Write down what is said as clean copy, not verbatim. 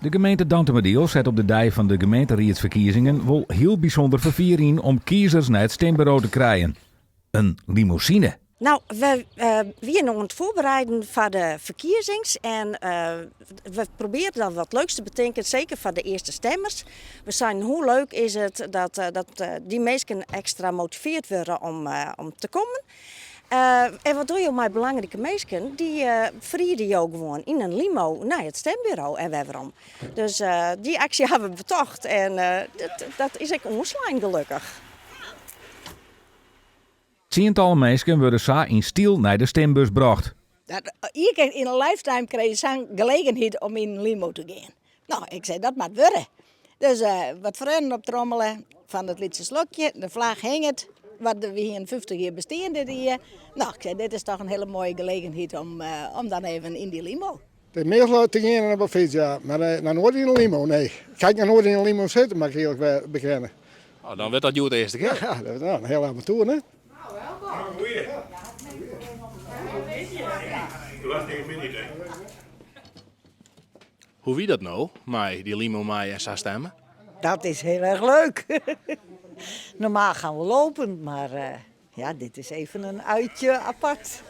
De gemeente Dantumadiel set op de dei fan de gemeenteriedsferkiezingen wol hiel bysûnder ferfier yn om kiezers nei it stimburo te krijen. In limosine. No, we wiene oan it foarbereiden foar de ferkiezings en we probearden dan wat leuks te betinken, seker foar de earste stemmers. We seinen hoe leuk is it dat dy minsken ekstra motiveard wurde om te kommen. En wat dogge jo mei belangrike minsken? Dy ferride jo gewoan yn in limo nei it stemburo en wer werom. Dus dy aksje hawwe we betocht en dat is ek oanslein gelokkich. Tsientallen minsken wurde sa yn styl nei de stimbus brocht. Dat, ien kear yn in lifetime krije je sa'n gelegenheid om yn in limo te gean. No, ik sei dat moat wurde. Dus wat freonen optrommele fan it lytse slokje, de flagge hinget, want we hiene 50 jier bestean dit jier. No, ik sei dit is toch in hiele moaie gelegenheid om, om dan even yn dy limo. It is meastal te gean op 'e fyts, ja. Mar noch noait yn in limo, nee. Ik ha noch noait yn in limo sitten, moat ik earlik bekenne. Oh, dan wurdt dat hjoed de earste kear. Ja, dat is in hiel avontoer, ne? Hoe wie dat no, mei dy limo mei en sa stimme? Dat is heel erg leuk. Normaal gaan we lopen, maar ja, dit is even een uitje apart.